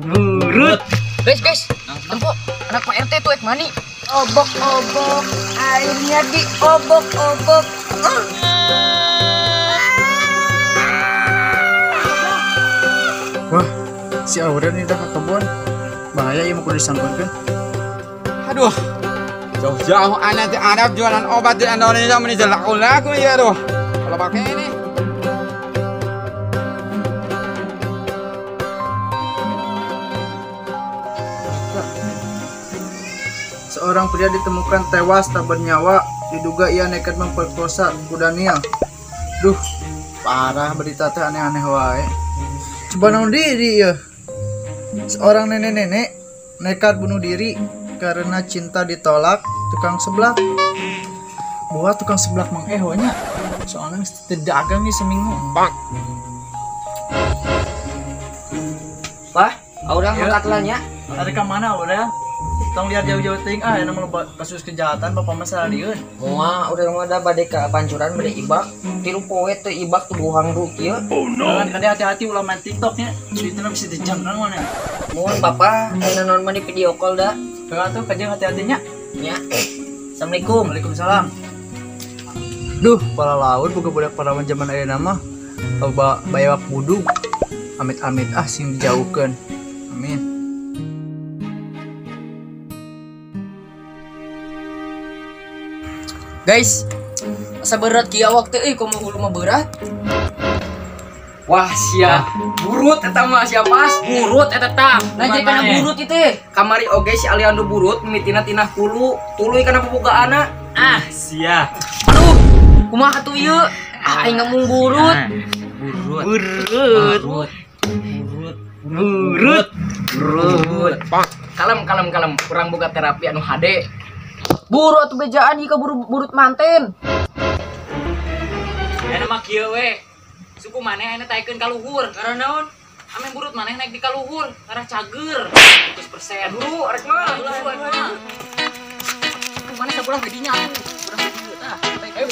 Burut. Guys, guys. Tempo anak Pak RT tuh ek mani. Obok-obok, airnya diobok-obok. Wah, si Aurel ini udah ke kebun. Bahaya ya mau kudu disampeurkeun. Aduh. Jauh-jauh anak di Arab jualan obat di Indonesia meni laku-laku ya aduh. Kalau pakai ini. Seorang pria ditemukan tewas tak bernyawa, diduga ia nekat memperkosa kuda Daniel. Duh, parah berita teh aneh-aneh wae. Coba naon diri ya. Seorang nenek-nenek nekat bunuh diri karena cinta ditolak tukang seblak. Buat tukang seblak mang eho nya. Soalnya mesti dagang nih seminggu. Bang. Wah, Aurel angkat lah nya. Ada ke mana Aurel? Tong lihat jauh-jauh ting ah yang mau kasus kejahatan bapak mah salieun. Moal udah mah da bade ka pancuran bade ibak. Tilu poe teu ibak tubuhang ruk ieu. Oh no. Kan hati-hati ulah main TikTok nya. Duitna bisa dijangkang mana. Mohon bapak aya naon mah di video call da. Heeh atuh kajeun hati-hati nya. Nya. Assalamualaikum. Waalaikumsalam. Duh, para laut boga budak parawan zaman ayeuna mah loba bayawak budug. Amit-amit ah sing dijauhkeun. Amin. Guys, asa berat kieu awak teh euy komo hulu mah berat. Wah, sia. Burut eta mah sia pas. Burut eta tah. Nah, jadi kana burut ieu teh. Kamari oge si Aliando burut mimitina tina hulu, tuluy kana bobogaana. Ah, sia. Aduh, kumaha atuh ieu? Ah, aing ngomong burut. Burut. Burut. Burut. Burut. Burut. Kalem kalem kalem, kurang boga terapi anu HD. Buru atuh bejaan ieu ka burut manten. Aya mah kieu we. Suku maneh ayeuna taekeun ka luhur. Karena naon? Ame burut maneh naik di ka luhur, arah cager. 100%. Buru arek mah. Buru arek mah. Maneh sabulah gedinya atuh. Urang dieu tah. Ayo.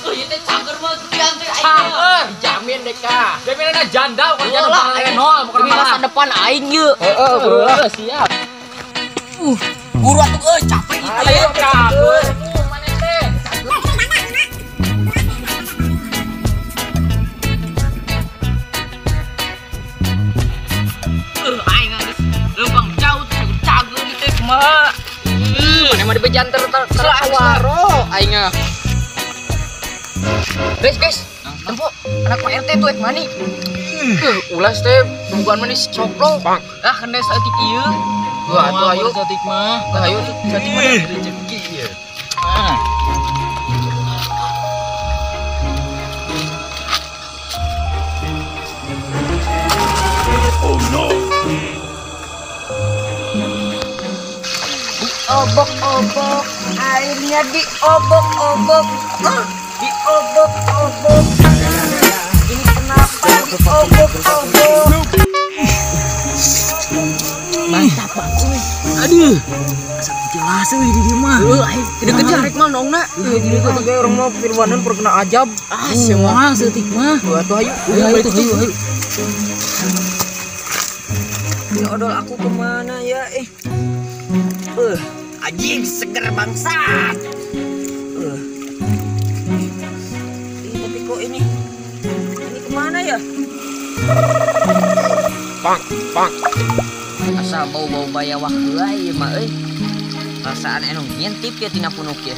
Oh, ieu teh cager mah kian teh aing. Cager, jamin deh ka. Jaminanna janda bukan janda nol, bukan masa depan aing ieu. Heeh, buru. Siap. Buru atuh euy capek ieu. Ayo cager. Maneh teh. Aing geus leumpang jauh cager ieu teh kumaha. Maneh mah dibejan ter-ter-waro aing. Guys, guys, tempo anak Pak RT tuh ek mani. Ulas teh bukan mani si coplok. Ah, kena saeutik ieu. Wah, atuh ayo saeutik mah. Ayo saeutik mah rezeki ieu. Ah. Oh no. Diobok-obok, airnya diobok-obok. Diobok-obok. Ini kenapa diobok-obok? Mantap banget. Aduh. Asa jelas euy di dieu mah. Heuh, aing tidak kejar rek mah nongna. Heuh, jadi teh urang mah firwanan perkena ajab. Ah, semua saeutik mah. Heuh atuh ayo. Ayo ayo ayo. Ini odol aku kemana ya? Anjing seger bangsat. Tapi kok ini kemana ya? Bang, bang. Asa bau-bau bayawak heula ieu mah euy. Perasaan anu ngintip ya tina punuk ya.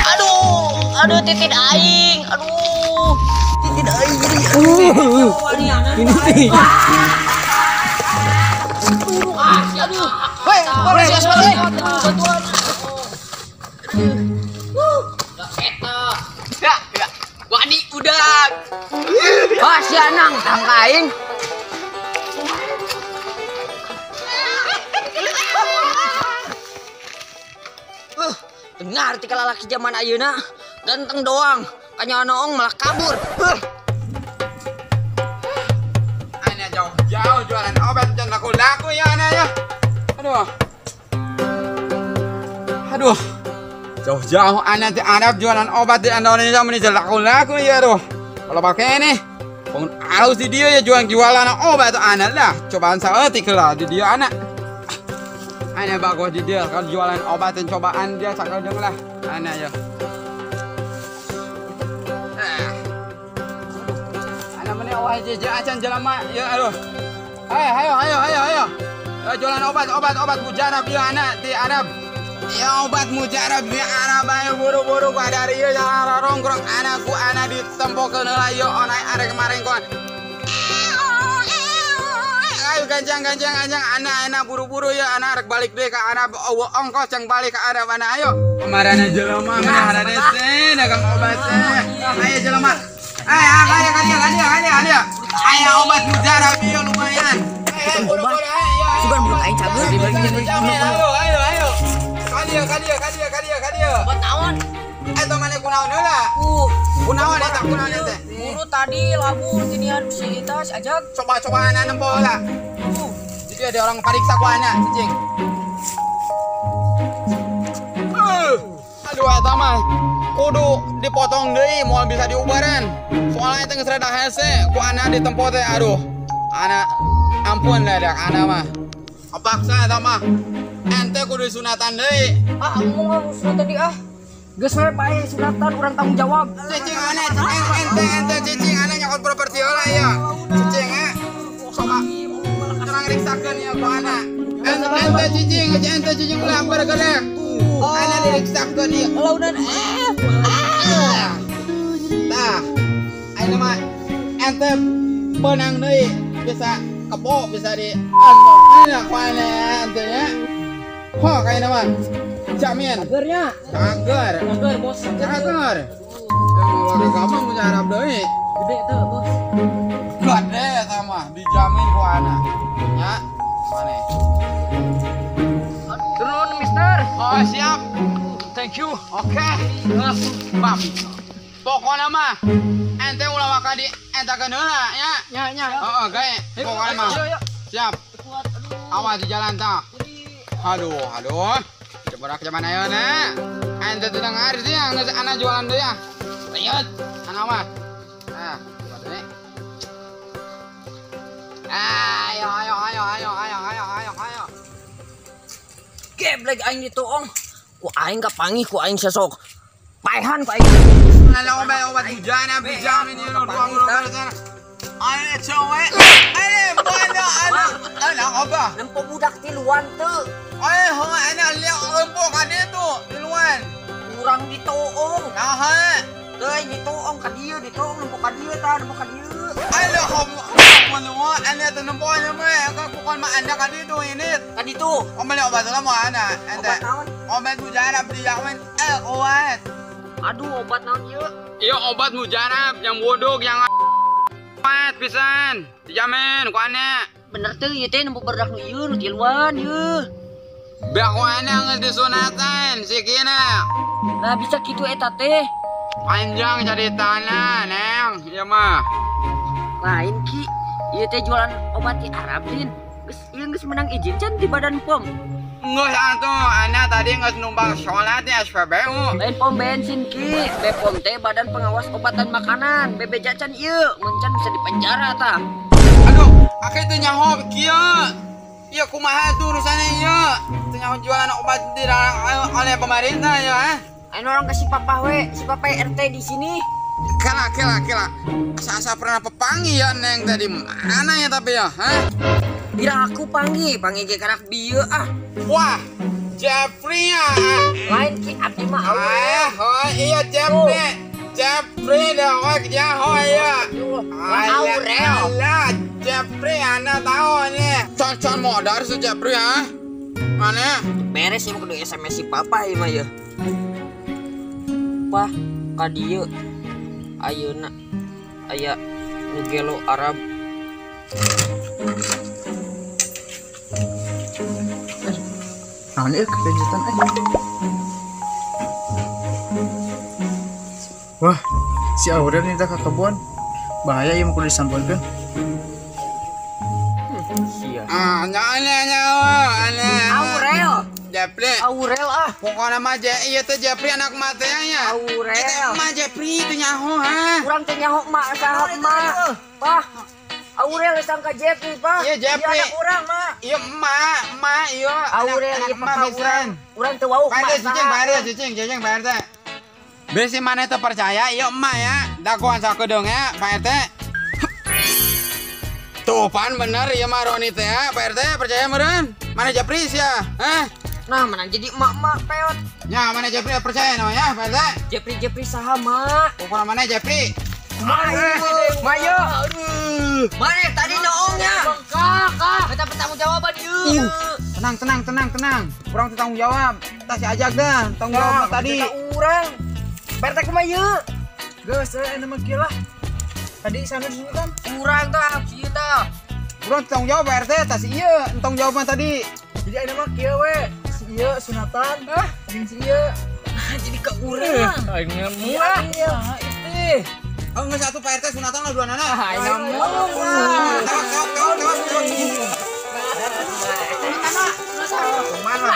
Aduh, aduh titit aing. Aduh. Titit aing jadi. Ini sih. Aduh. Woi, woi, bantuan. Ya, ya. Wani udah. Wah, si Anang tangka aing. Dengar tika lalaki zaman ayeuna, ganteng doang, kanya noong malah kabur. Ana jauh-jauh jualan obat jangan laku-laku ya ana ya. Aduh. Aduh. Jauh-jauh anak di Arab jualan obat di Indonesia meni laku-laku ya aduh. Kalau pakai nih, bangun alus di dia ya jualan obat anak lah. Cobaan saeutik lah di dia anak. Anak bagus di dia kalau jualan obat dan cobaan dia sakedeung lah anak ya. Anak meni awah jeje acan jelema ya aduh. Ayo ayo ayo ayo ayo. Jualan obat mujarab ya anak di Arab. Ya obat mujarab di Arab ayo buru-buru gua dari ieu jangan rongkrong anakku anak ditempokeun heula ieu onai arek kemarin kon. Ayo ganjang anak buru-buru ya anak arek balik deui ka Arab eueuh ongkos jang balik ka Arab anak ayo. Kamarana jelema mah hararese dagang obat teh. Ayo jelema. Ayo ayo ayo. Ayo obat mujarab ieu lumayan. Ayo buru-buru ayo. Sugan buruk aing cager. Ayo ayo. Kadia. Obat naon? Eta mane kunaon heula? Kunaon eta kunaon eta? Buru tadi labu tinian si eta si Ajak. Coba-cobaan nempo heula. Jadi ada orang pariksa ku anak cicing. Aduh eta mah kudu dipotong deui moal bisa diubaran. Soalnya eta geus rada hese ku anak ditempo teh aduh. Anak ampun lah dak anak mah. Paksa eta mah. Ente kudu sunatan deui. Ah, ngomong sunatan deui ah. Geus we pae sunatan urang tanggung jawab. Cicing aneh, ente cicing aneh nyokot properti heula ya. Cicing eh. Coba urang riksakeun ya ku anak. Ente cicing ulah bergelek. Anak diriksakeun ieu. Launan eh. Tah. Ayeuna mah ente beunang deui bisa kebo bisa di ente anak ku aneh ente nya. Ho kayaknya mah jamin. Cagernya. Cager. Cager bos. Cager. Yang mau gampang punya Arab deui. Gede tuh bos. Gede sama dijamin ku anak. Ya, mana? Turun mister. Oh siap. Thank you. Oke. Bam. Pokoknya mah ente ulah waka di entakeun heula nya. Nya nya. Heeh, gae. Pokoknya mah. Siap. Awas di jalan tah. Aduh. Coba ke zaman ayeuna. Ente teu dengar sih geus anak jualan deui ah. Riut anak mah. Ah, coba deui. Ayo. Geblek aing dituong. Ku aing kapanggih ku aing sesok. Paehan ku aing. Nah, obat hujan dijamin ieu nu 20%. Ayo cewek. Ayo mana anak apa? Nempo budak tiluan teu. Ayo anak liak nempo ka ditu tiluan. Urang ditoong. Naha? Teuing ditoong ka dieu, ditoong nempo ka dieu tah, nempo ka dieu. Ayo menua anak teu nempo nya mah ka kukon mah anak ka ditu ini. Ka ditu. Omeul obat lah mah anak. Obat naon? Obat mujarab dijamin kuat. Aduh obat naon ieu? Ieu obat mujarab yang bodog yang kuat pisan. Dijamin ku anak. Bener teu ieu teh nempo barudak nu ieu nu tiluan ieu. Biar ku anak geus disunatan sikina. Nah bisa kitu eta teh. Panjang caritana, Neng. Ieu mah. Lain ki, ieu teh jualan obat di Arab lin. Geus ieu geus menang izin can di Badan POM. Geus atuh, anak tadi geus numpang sholat di SPBU. Lain pom bensin ki, BPOM teh Badan Pengawas Obat dan Makanan. Bebeja can ieu, mun can bisa dipenjara tah. Aduh, akeh teu nyaho kieu. Ieu kumaha tuh urusannya ieu? Teu nyaho jualan obat dilarang oleh pemerintah ya, eh? Ayo orang ke si papa we, si papa RT di sini. Kela. Asa-asa pernah pepangi ya Neng tadi mana ya tapi ya, hah? Bila aku panggil ge karak bieu ah. Wah, Jeffrey ya. Lain ki abdi mah awe. Oh iya Jeffrey. Jeffrey dah oh jaho ya. Aurel. Alah, Jeffrey anak tahu nih. Con modar si Jeffrey ah. Mana? Beres sih kudu SMS si papa ieu mah ya. Pah, ka dieu ayeuna aya nu gelo Arab. Naon ieu kekejutan eh. Wah, si Aurel nih ka kebon. Bahaya ieu mah kudu disampeurkeun. Sia. Ah, nya. Aurel. Jeffrey. Jepri. Aurel ah. Pokona mah ieu teh Jepri anak emak teh nya. Aurel. Eta emak Jepri teu nyaho ha. Urang teh nyaho emak saha emak. Pah. Aurel sangka Jepri, Pak. Iya Jepri. Iya anak urang mah. Iya emak, emak iya. Aurel ieu emak pisan. Urang teu wau emak. Cicing bayar cicing, cicing bayar teh. Besi mana teu percaya ieu emak ya. Dagoan sakedeung ya, Pak RT. Tuh pan bener ieu mah Roni teh ya, Pak RT percaya meureun? Mana Jepri sia? Hah? Nah, mana jadi emak-emak peot. Ya, mana Jepri percaya namanya, Pak RT? Jepri-Jepri saha, Mak? Pokona mana Jepri? Mayo. Mana tadi noongnya? Kak, kita bertanggung jawaban yuk. Tenang, tenang, tenang, tenang. Kurang tanggung jawab. Tas si ajak dah, tanggung jawab tadi. Urang. Pak RT kumaha ieu? Geus, euy mah kieu lah. Tadi sana di sini kan? Urang tah, kieu tah. Urang tanggung jawab Pak RT, tas ieu tanggung jawab tadi. Jadi ayeuna mah kieu we. Si ieu sunatan, jeung si ieu. Jadi ke urang. Aing murah. Itu. Oh, enggak satu Pak RT sunatan lah dua nana. Aing murah. Kemana?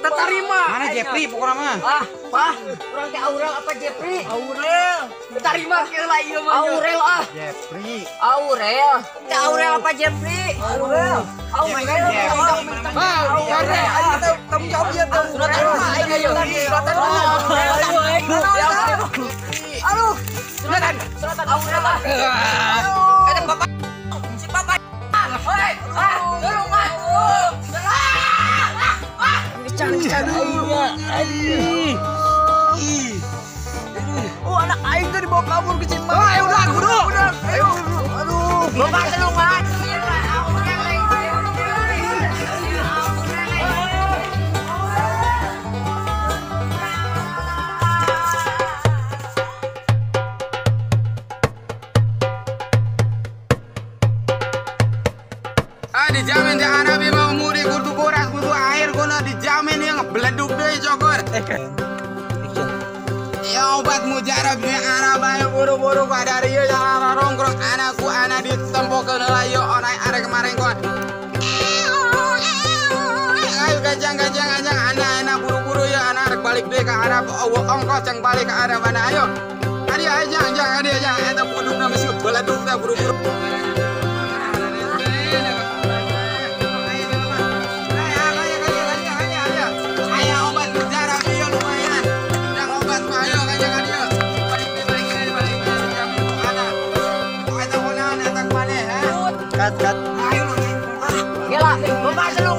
Terima. Mana Jepri pokoknya mah? Ah, Pak, urang teh Aurel apa Jepri? Aurel. Terima kieu lah ieu mah. Aurel ah. Jepri. Aurel. Teh Aurel apa Jepri? Aurel. Aurel. Ah, Aurel. Ayo kita tanggung jawab ya tuh. Sunatan ayo. Aduh. Sunatan. Sunatan Aurel ah. Aduh. Eta bapak. Si bapak. Hoi. Ah, tulungan. Oh, anak aing tuh dibawa kabur ke Cimang. Oh, ayo udah, udah, udah. Ayo. Aduh. Bapak tulungan. Ah, dijamin di Arabi mau muri kudu boras kudu air kono dijamin yang ngebeleduk deui cokor. Ya obat mujarab di Arab ayo buru-buru pada ieu yang rongkrok anakku anak ditempokeun heula ieu onai arek kemarin kon. Ayo ganjang-ganjang anjang anak-anak buru-buru ya anak arek balik deui ka Arab eueuh ongkos cang balik ka Arab anak ayo. Adi aja anjang adi aja eta pudukna mesti beleduk teh buru-buru. Kat, kat. Gila, bapak selungan.